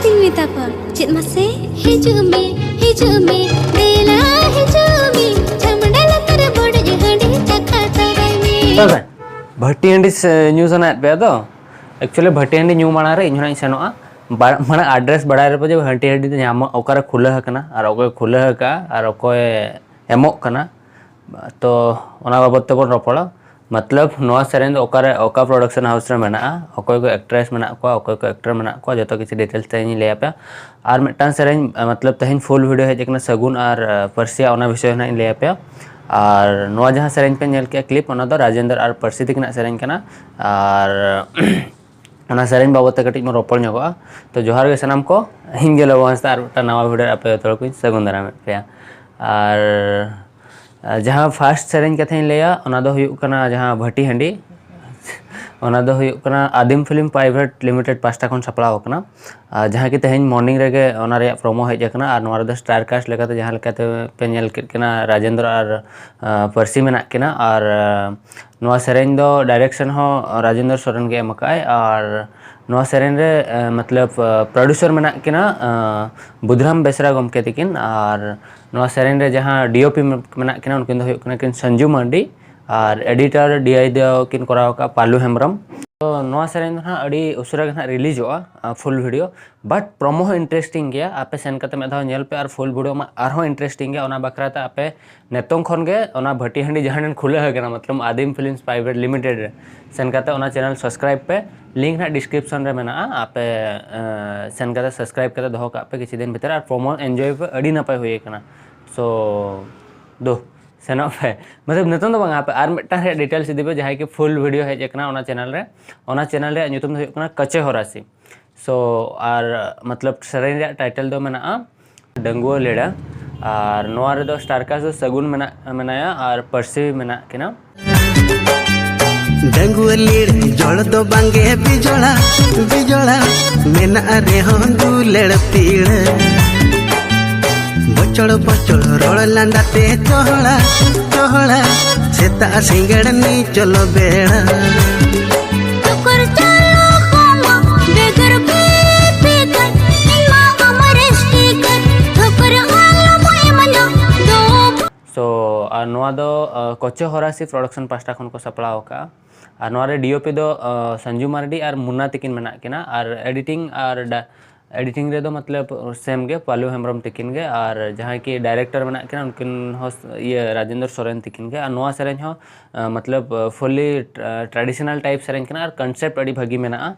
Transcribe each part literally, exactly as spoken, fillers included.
ᱤᱧ ᱢᱮᱛᱟ ᱠᱚᱣᱟ ᱪᱮᱫ ᱢᱟᱥᱮ? ᱦᱤᱡᱩᱜ ᱢᱮ, ᱦᱤᱡᱩᱜ ᱢᱮ, ᱫᱮᱞᱟ ᱦᱤᱡᱩᱜ ᱢᱮ, ᱪᱷᱟᱢᱰᱟ ᱞᱟᱛᱟᱨ ᱵᱚᱰᱚᱡ ᱦᱟᱺᱰᱤ ᱪᱟᱠᱷᱟ ᱛᱟᱨᱟᱭ ᱢᱮ᱾ ᱛᱚᱵᱮ ᱵᱷᱟᱹᱴᱤ ᱦᱟᱺᱰᱤ ᱥᱮ ᱧᱩ ᱥᱟᱱᱟᱭᱮᱫ ᱯᱮᱭᱟ ᱛᱚ? Actually ᱵᱷᱟᱹᱴᱤ ᱦᱟᱺᱰᱤ ᱧᱩ ᱢᱟᱲᱟᱝ ᱨᱮ ᱤᱧ ᱦᱚᱸ ᱱᱟᱜ ᱤᱧ ᱥᱮᱱᱚᱜᱼᱟ᱾ ᱵᱟ-, ᱢᱟᱲᱟᱝ address ᱵᱟᱲᱟᱭ ᱨᱮᱯᱮ ᱡᱮ ᱵᱷᱟᱹᱴᱤ ᱦᱟᱺᱰᱤ ᱫᱚ ᱧᱟᱢᱚᱜ, ᱚᱠᱟᱨᱮ ᱠᱷᱩᱞᱟᱹᱣ ᱟᱠᱟᱱᱟ ᱟᱨ ᱚᱠᱚᱭ ᱠᱷᱩᱞᱟᱹᱣ ᱟᱠᱟᱫᱼᱟ ᱟᱨ ᱚᱠᱚᱭ ᱮᱢᱚᱜ ᱠᱟᱱᱟ᱾ ᱛᱚ ᱚᱱᱟ ᱵᱟᱵᱚᱫ ᱛᱮᱵᱚᱱ ᱨᱚᱯᱚᱲᱟ᱾ ᱢᱚᱛᱞᱚᱵ ᱱᱚᱣᱟ ᱥᱮᱨᱮᱧ ᱫᱚ ᱚᱠᱟᱨᱮ, ᱚᱠᱟ production house ᱨᱮ ᱢᱮᱱᱟᱜᱼᱟ, ᱚᱠᱚᱭ ᱠᱚ actress ᱢᱮᱱᱟᱜ ᱠᱚᱣᱟ, ᱚᱠᱚᱭ ᱠᱚ actor ᱢᱮᱱᱟᱜ ᱠᱚᱣᱟ, ᱡᱚᱛᱚ ᱠᱤᱪᱷᱩ details ᱛᱮᱦᱮᱧ ᱤᱧ ᱞᱟᱹᱭ ᱟᱯᱮᱭᱟ᱾ ᱟᱨ ᱢᱤᱫᱴᱟᱝ ᱥᱮᱨᱮᱧ, ᱢᱚᱛᱞᱚᱵ ᱛᱮᱦᱮᱧ full video ᱦᱮᱡ ᱟᱠᱟᱱᱟ ᱥᱟᱹᱜᱩᱱ ᱟᱨ, ᱟᱨ ᱯᱟᱹᱨᱥᱤᱭᱟᱜ, ᱚᱱᱟ ᱵᱤᱥᱚᱭ ᱦᱚᱸ ᱱᱟᱜ ᱤᱧ ᱞᱟᱹᱭ ᱟᱯᱮᱭᱟ᱾ ᱟᱨ ᱱᱚᱣᱟ ᱡᱟᱦᱟᱸ ᱥᱮᱨᱮᱧ ᱯᱮ ᱧᱮᱞ ᱠᱮᱜᱼᱟ clip, ᱚᱱᱟ ᱫᱚ ᱨᱟᱡᱮᱱᱫᱨ ᱟᱨ ᱯᱟᱹᱨᱥᱤ ᱛᱟᱹᱠᱤᱱᱟᱜ ᱥᱮᱨᱮᱧ ᱠᱟᱱᱟ᱾ ᱟᱨ ᱚᱱᱟ ᱥᱮᱨᱮᱧ ᱵᱟᱵᱚᱫ ᱛᱮ ᱠᱟᱹᱴᱤᱡ ᱵᱚᱱ ᱨᱚᱯᱚᱲ ᱧᱚᱜᱚᱜᱼᱟ᱾ ᱛᱚ ᱡᱚᱦᱟᱨ ᱜᱮ ᱥᱟᱱᱟᱢ ᱠᱚ, ᱤᱧ ᱜᱮ ᱞᱚᱵᱚ ᱦᱟᱸᱥᱫᱟ ᱟᱨ ᱢᱤᱫᱴᱟᱝ ᱱᱟᱣᱟ video ᱨᱮ ᱟᱯᱮ ᱡᱚᱛᱚ ᱦᱚᱲ ᱠᱚᱧ ᱥᱟᱹᱜᱩᱱ ᱫᱟᱨᱟᱢᱮᱫ ᱯᱮᱭᱟ᱾ ᱟᱨ, ᱟᱨ ᱡᱟᱦᱟᱸ first ᱥᱮᱨᱮᱧ ᱠᱟᱛᱷᱟᱧ ᱞᱟᱹᱭᱟ, ᱚᱱᱟ ᱫᱚ ᱦᱩᱭᱩᱜ ᱠᱟᱱᱟ ᱡᱟᱦᱟᱸ ᱵᱷᱟᱹᱴᱤ ᱦᱟᱺᱰᱤ, ᱚᱱᱟ ᱫᱚ ᱦᱩᱭᱩᱜ ᱠᱟᱱᱟ ᱟᱫᱤᱢ Film Private Limited ᱯᱟᱦᱴᱟ ᱠᱷᱚᱱ ᱥᱟᱯᱲᱟᱣ ᱟᱠᱟᱱᱟ᱾ ᱟᱨ ᱡᱟᱦᱟᱸ ᱠᱤ ᱛᱮᱦᱮᱧ morning ᱨᱮᱜᱮ ᱚᱱᱟ ᱨᱮᱭᱟᱜ promo ᱦᱮᱡ ᱟᱠᱟᱱᱟ᱾ ᱟᱨ ᱱᱚᱣᱟ ᱨᱮᱫᱚ star cast ᱞᱮᱠᱟᱛᱮ ᱡᱟᱦᱟᱸ ᱞᱮᱠᱟᱛᱮ ᱯᱮ ᱧᱮᱞ ᱠᱮᱫ ᱠᱤᱱᱟ, ᱨᱟᱡᱮᱱᱫᱨᱚ ᱟᱨ, ᱟᱨ ᱯᱟᱹᱨᱥᱤ ᱢᱮᱱᱟᱜ ᱠᱤᱱᱟ᱾ ᱟᱨ, ᱟᱨ ᱱᱚᱣᱟ ᱥᱮᱨᱮᱧ ᱫᱚ direction ᱦᱚᱸ ᱨᱟᱡᱮᱱᱫᱨᱚ ᱥᱚᱨᱮᱱ ᱜᱮ ᱮᱢ ᱟᱠᱟᱫᱼᱟᱭ᱾ ᱟᱨ ᱱᱚᱣᱟ ᱥᱮᱨᱮᱧ ᱨᱮ, ᱮ, ᱢᱚᱛᱞᱚᱵ, ᱮ, producer ᱢᱮᱱᱟᱜ ᱠᱤᱱᱟ, ᱮ, ᱵᱩᱫᱷᱨᱟᱢ ᱵᱮᱥᱨᱟ ᱜᱚᱢᱠᱮ ᱛᱟᱹᱠᱤᱱ᱾ ᱟᱨ ᱱᱚᱣᱟ ᱥᱮᱨᱮᱧ ᱨᱮ ᱡᱟᱦᱟᱸ DOP ᱢᱮᱱᱟᱜ ᱠᱤᱱᱟ, ᱩᱱᱠᱤᱱ ᱫᱚ ᱦᱩᱭᱩᱜ ᱠᱟᱱᱟ ᱠᱤᱱ ᱥᱟᱱᱡᱩ ᱢᱟᱨᱰᱤ᱾ ᱟᱨ editor DI ᱫᱚ ᱠᱤᱱ ᱠᱚᱨᱟᱣ ᱟᱠᱟᱫᱼᱟ ᱯᱟᱞᱩ ᱦᱮᱢᱵᱨᱚᱢ᱾ ᱛᱚ ᱱᱚᱣᱟ ᱥᱮᱨᱮᱧ ᱫᱚ ᱱᱟᱦᱟᱜ ᱟᱹᱰᱤ ᱩᱥᱟᱹᱨᱟ ᱜᱮ ᱱᱟᱦᱟᱜ releaseᱚᱜᱼᱟ, ᱟ, full video᱾ But promo ᱦᱚᱸ interesting ᱜᱮᱭᱟ, ᱟᱯᱮ ᱥᱮᱱ ᱠᱟᱛᱮ ᱢᱤᱫ ᱫᱷᱟᱣ ᱧᱮᱞ ᱯᱮ᱾ ᱟᱨ full video ᱢᱟ ᱟᱨᱦᱚᱸ interesting ᱜᱮᱭᱟ᱾ ᱚᱱᱟ ᱵᱟᱠᱷᱨᱟ ᱛᱮ ᱟᱯᱮ ᱱᱤᱛᱚᱝ ᱠᱷᱚᱱ ᱜᱮ ᱚᱱᱟ ᱵᱷᱟᱹᱴᱤ ᱦᱟᱺᱰᱤ ᱡᱟᱦᱟᱸ ᱴᱷᱮᱱ ᱠᱷᱩᱞᱟᱹᱣ ᱟᱠᱟᱱᱟ, ᱢᱚᱛᱞᱚᱵ ᱟᱫᱤᱢ Films Private Limited ᱨᱮ, ᱥᱮᱱ ᱠᱟᱛᱮ ᱚᱱᱟ channel subscribe ᱯᱮ᱾ Link ᱱᱟᱦᱟᱜ description ᱨᱮ ᱢᱮᱱᱟᱜᱼᱟ, ᱟᱯᱮ, ᱮ, ᱥᱮᱱ ᱠᱟᱛᱮ subscribe ᱠᱟᱛᱮ ᱫᱚᱦᱚ ᱠᱟᱜ ᱯᱮ ᱠᱤᱪᱷᱩ ᱫᱤᱱ ᱵᱷᱤᱛᱤᱨ᱾ ᱟᱨ promo enjoy ᱯᱮ, ᱟᱹᱰᱤ ᱱᱟᱯᱟᱭ ᱦᱩᱭ ᱟᱠᱟᱱᱟ᱾ So ᱫᱩ ᱥᱮᱱᱚᱜ ᱯᱮ᱾ ᱢᱚᱛᱞᱚᱵ ᱱᱤᱛᱚᱝ ᱫᱚ ᱵᱟᱝᱟ, ᱟᱯᱮ ᱟᱨ ᱢᱤᱫᱴᱟᱝ ᱨᱮᱭᱟᱜ details ᱤᱫᱤ ᱯᱮ, ᱡᱟᱦᱟᱸᱭ ᱠᱤ full video ᱦᱮᱡ ᱟᱠᱟᱱᱟ ᱚᱱᱟ channel ᱨᱮ᱾ ᱚᱱᱟ channel ᱨᱮᱭᱟᱜ ᱧᱩᱛᱩᱢ ᱫᱚ ᱦᱩᱭᱩᱜ ᱠᱟᱱᱟ ᱠᱟᱪᱮ ᱦᱚᱨᱟᱥᱤ᱾ So ᱟᱨ ᱢᱚᱛᱞᱚᱵ ᱥᱮᱨᱮᱧ ᱨᱮᱭᱟᱜ title ᱫᱚ ᱢᱮᱱᱟᱜᱼᱟ ᱰᱟᱺᱜᱩᱣᱟᱹ ᱞᱮᱲᱟ᱾ ᱟᱨ ᱱᱚᱣᱟ ᱨᱮᱫᱚ star cast ᱫᱚ ᱥᱟᱹᱜᱩᱱ ᱢᱮᱱᱟᱜ, ᱢᱮᱱᱟᱭᱟ ᱟᱨ ᱯᱟᱹᱨᱥᱤ ᱢᱮᱱᱟᱜ ᱠᱤᱱᱟ᱾ ᱰᱟᱺᱜᱩᱣᱟᱹ ᱞᱤᱲ ᱡᱚᱲ ᱫᱚ ᱵᱟᱝᱜᱮ ᱵᱤᱡᱚᱲᱟ, ᱵᱤᱡᱚᱲᱟ ᱢᱮᱱᱟᱜ ᱨᱮᱦᱚᱸ ᱫᱩᱞᱟᱹᱲ ᱯᱤᱲᱟᱹ᱾ ᱵᱚᱪᱚᱲ ᱵᱚᱪᱚᱲ ᱨᱚᱲ ᱞᱟᱸᱫᱟ ᱛᱮ ᱪᱚᱦᱲᱟ, ᱪᱚᱦᱲᱟ ᱥᱮᱛᱟᱜ ᱥᱤᱸᱜᱟᱹᱲ ᱱᱤ ᱪᱚᱞᱚ ᱵᱮᱲᱟ᱾ ᱴᱩᱠᱩᱨ ᱪᱟᱞᱚ ᱠᱚᱢᱟ ᱵᱮᱜᱚᱨ ᱵᱤᱯᱤ ᱠᱷᱟᱱ ᱱᱚᱣᱟ ᱫᱚ ᱠᱚᱪᱮ ᱦᱚᱨᱟᱥᱤ ᱯᱨᱚᱰᱟᱠᱥᱚᱱ ᱯᱟᱦᱴᱟ ᱠᱷᱚᱱ ᱠᱚ ᱥᱟᱯᱲᱟᱣ ᱟᱠᱟᱫᱼᱟ᱾ ᱟᱨ ᱱᱚᱣᱟ ᱨᱮ ᱰᱤᱳᱯᱤ ᱫᱚ ᱥᱚᱧᱡᱩ ᱢᱟᱨᱰᱤ ᱟᱨ ᱢᱩᱱᱱᱟ ᱛᱤᱠᱤᱱ ᱢᱮᱱᱟᱜ ᱠᱤᱱᱟ᱾ ᱟᱨ ᱮᱰᱤᱴᱤᱝ ᱟᱨ ᱮᱰᱤᱴᱤᱝ ᱨᱮᱫᱚ ᱢᱚᱛᱞᱚᱵ ᱥᱮᱢ ᱜᱮ, ᱯᱟᱞᱩ ᱦᱮᱢᱵᱨᱚᱢ ᱛᱤᱠᱤᱱ ᱜᱮ᱾ ᱟᱨ ᱡᱟᱦᱟᱸᱭ ᱠᱤ ᱰᱟᱭᱨᱮᱠᱴᱚᱨ ᱢᱮᱱᱟᱜ ᱠᱤᱱᱟ, ᱩᱱᱠᱤᱱ ᱦᱚᱸ ᱤᱭᱟᱹ ᱨᱟᱡᱮᱱᱫᱨᱚ ᱥᱚᱨᱮᱱ ᱛᱤᱠᱤᱱ ᱜᱮ᱾ ᱟᱨ ᱱᱚᱣᱟ ᱥᱮᱨᱮᱧ ᱦᱚᱸ ᱢᱚᱛᱞᱚᱵ ᱯᱷᱩᱞᱤ ᱴᱨᱟᱰᱤᱥᱚᱱᱟᱞ ᱴᱟᱭᱤᱯ ᱥᱮᱨᱮᱧ ᱠᱟᱱᱟ ᱟᱨ ᱠᱚᱱᱥᱮᱯᱴ ᱟᱹᱰᱤ ᱵᱷᱟᱹᱜᱤ ᱢᱮᱱᱟᱜᱼᱟ᱾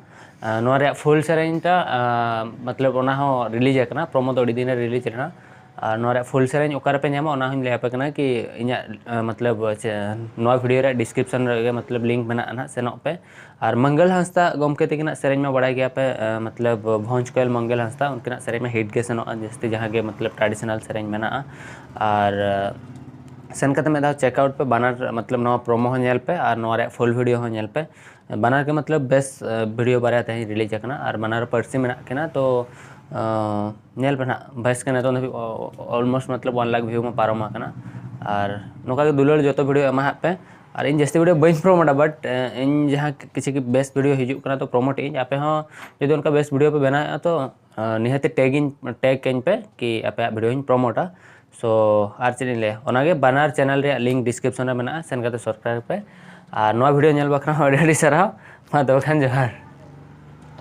ᱱᱚᱣᱟ ᱨᱮᱭᱟᱜ ᱯᱷᱩᱞ ᱥᱮᱨᱮᱧ ᱴᱟ ᱢᱚᱛᱞᱚᱵ ᱚᱱᱟ ᱦᱚᱸ ᱨᱤᱞᱤᱡᱽ ᱟᱠᱟᱱᱟ, ᱯᱨᱚᱢᱳ ᱫᱚ ᱟᱹᱰᱤ ᱫᱤᱱ ᱨᱮ ᱨᱤᱞᱤᱡᱽ ᱞᱮᱱᱟ᱾ ᱟᱨ ᱱᱚᱣᱟ ᱨᱮᱭᱟᱜ ᱯᱷᱩᱞ ᱥᱮᱨᱮᱧ ᱚᱠᱟ ᱨᱮᱯᱮ ᱧᱟᱢᱟ, ᱚᱱᱟ ᱦᱚᱸᱧ ᱞᱟᱹᱭ ᱟᱯᱮ ᱠᱟᱱᱟ ᱠᱤ ᱤᱧᱟᱹᱜ ᱢᱚᱛᱞᱚᱵ ᱱᱚᱣᱟ ᱵᱷᱤᱰᱤᱭᱳ ᱨᱮᱭᱟᱜ ᱰᱤᱥᱠᱨᱤᱯᱥᱚᱱ ᱨᱮᱜᱮ ᱢᱚᱛᱞᱚᱵ ᱞᱤᱝᱠ ᱢᱮᱱᱟᱜᱼᱟ ᱱᱟᱦᱟᱜ, ᱥᱮᱱᱚᱜ ᱯᱮ᱾ ᱟᱨ ᱢᱚᱝᱜᱚᱞ ᱦᱟᱸᱥᱫᱟ ᱜᱚᱢᱠᱮ ᱛᱟᱹᱠᱤᱱᱟᱜ ᱥᱮᱨᱮᱧ ᱢᱟ ᱵᱟᱲᱟᱭ ᱜᱮᱭᱟ ᱯᱮ, ᱢᱚᱛᱞᱚᱵ ᱵᱷᱚᱸᱡᱽ ᱠᱚᱭᱮᱞ ᱢᱚᱝᱜᱚᱞ ᱦᱟᱸᱥᱫᱟ, ᱩᱱᱠᱤᱱᱟᱜ ᱥᱮᱨᱮᱧ ᱢᱟ ᱦᱤᱴ ᱜᱮ ᱥᱮᱱᱚᱜᱼᱟ ᱡᱟᱹᱥᱛᱤ, ᱡᱟᱦᱟᱸ ᱜᱮ ᱢᱚᱛᱞᱚᱵ ᱴᱨᱟᱰᱤᱥᱚᱱᱟᱞ ᱥᱮᱨᱮᱧ ᱢᱮᱱᱟᱜᱼᱟ᱾ ᱟᱨ ᱥᱮᱱ ᱠᱟᱛᱮ ᱢᱤᱫ ᱫᱷᱟᱣ ᱪᱮᱠ ᱟᱣᱩᱴ ᱯᱮ, ᱵᱟᱱᱟᱨ ᱢᱚᱛᱞᱚᱵ ᱱᱚᱣᱟ ᱯᱨᱚᱢᱳ ᱦᱚᱸ ᱧᱮᱞ ᱯᱮ ᱟᱨ ᱱᱚᱣᱟ ᱨᱮᱭᱟᱜ ᱯᱷᱩᱞ ᱵᱷᱤᱰᱤᱭᱳ ᱦᱚᱸ ᱧᱮᱞ ᱯᱮ᱾ ᱵᱟᱱᱟᱨ ᱜᱮ ᱢᱚᱛᱞᱚᱵ ᱵᱮᱥ ᱵᱷᱤᱰᱤᱭᱳ ᱵᱟᱨᱭᱟ ᱛᱮᱦᱮᱧ ᱨᱤᱞᱤᱡᱽ ᱟᱠᱟᱱᱟ ᱟᱨ ᱵᱟᱱᱟᱨ ᱯᱟᱹᱨᱥᱤ ᱢᱮᱱᱟᱜ ᱠᱤᱱᱟ᱾ ᱛᱚ ᱧᱮᱞ ᱯᱮ ᱱᱟᱦᱟᱜ, ᱵᱷᱚᱭᱮᱥ ᱠᱟᱱᱟ ᱱᱤᱛᱚᱜ ᱫᱷᱟᱹᱵᱤᱡ ᱚᱞᱢᱳᱥᱴ ᱢᱚᱛᱞᱚᱵ ᱚᱱ ᱞᱟᱠᱷ ᱵᱷᱤᱭᱩ ᱢᱟ ᱯᱟᱨᱚᱢ ᱟᱠᱟᱱᱟ᱾ ᱟᱨ ᱱᱚᱝᱠᱟ ᱜᱮ ᱫᱩᱞᱟᱹᱲ ᱡᱚᱛᱚ ᱵᱷᱤᱰᱤᱭᱳ ᱮᱢᱟᱦᱟᱜ ᱯᱮ᱾ ᱟᱨ ᱤᱧ ᱡᱟᱹᱥᱛᱤ ᱵᱷᱤᱰᱤᱭᱳ ᱵᱟᱹᱧ ᱯᱨᱚᱢᱳᱴᱟ, ᱵᱟᱴ ᱤᱧ ᱡᱟᱦᱟᱸ ᱠᱤᱪᱷᱩ ᱵᱮᱥ ᱵᱷᱤᱰᱤᱭᱳ ᱦᱤᱡᱩᱜ ᱠᱟᱱᱟ ᱛᱚ ᱯᱨᱚᱢᱳᱴ ᱤᱧ᱾ ᱟᱯᱮ ᱦᱚᱸ ᱡᱩᱫᱤ ᱚᱱᱠᱟ ᱵᱮᱥ ᱵᱷᱤᱰᱤᱭᱳ ᱯᱮ ᱵᱮᱱᱟᱣᱮᱫᱼᱟ ᱛᱚ ᱱᱤᱦᱟᱹᱛ ᱴᱮᱜᱽ ᱤᱧ ᱴᱮᱜᱽ ᱠᱟᱹᱧ ᱯᱮ ᱠᱤ ᱟᱯᱮᱭᱟᱜ ᱵᱷᱤᱰᱤᱭᱳᱧ ᱯᱨᱚᱢᱳᱴᱟ᱾ ᱥᱳ ᱟᱨ ᱪᱮᱫ ᱤᱧ ᱞᱟᱹᱭᱟ, ᱚᱱᱟᱜᱮ ᱵᱟᱱᱟᱨ ᱪᱮᱱᱮᱞ ᱨᱮᱭᱟᱜ ᱞᱤᱝᱠ ᱰᱤᱥᱠᱨᱤᱯᱥᱚᱱ ᱨᱮ ᱢᱮᱱᱟᱜᱼᱟ, ᱥᱮᱱ ᱠᱟᱛᱮ ᱥᱟᱵᱥᱠᱨᱟᱭᱤᱵᱽ ᱯᱮ᱾ ᱟᱨ ᱱᱚᱣᱟ ᱵᱷᱤᱰᱤᱭᱳ ᱧᱮᱞ ᱵᱟᱠᱷᱨᱟ ᱦᱚᱸ ᱟᱹᱰᱤ ᱟᱹᱰᱤ ᱥᱟᱨᱦᱟᱣ᱾ ᱢᱟ ᱛᱚᱵᱮ ᱠᱷᱟᱱ ᱡᱚᱦᱟᱨ᱾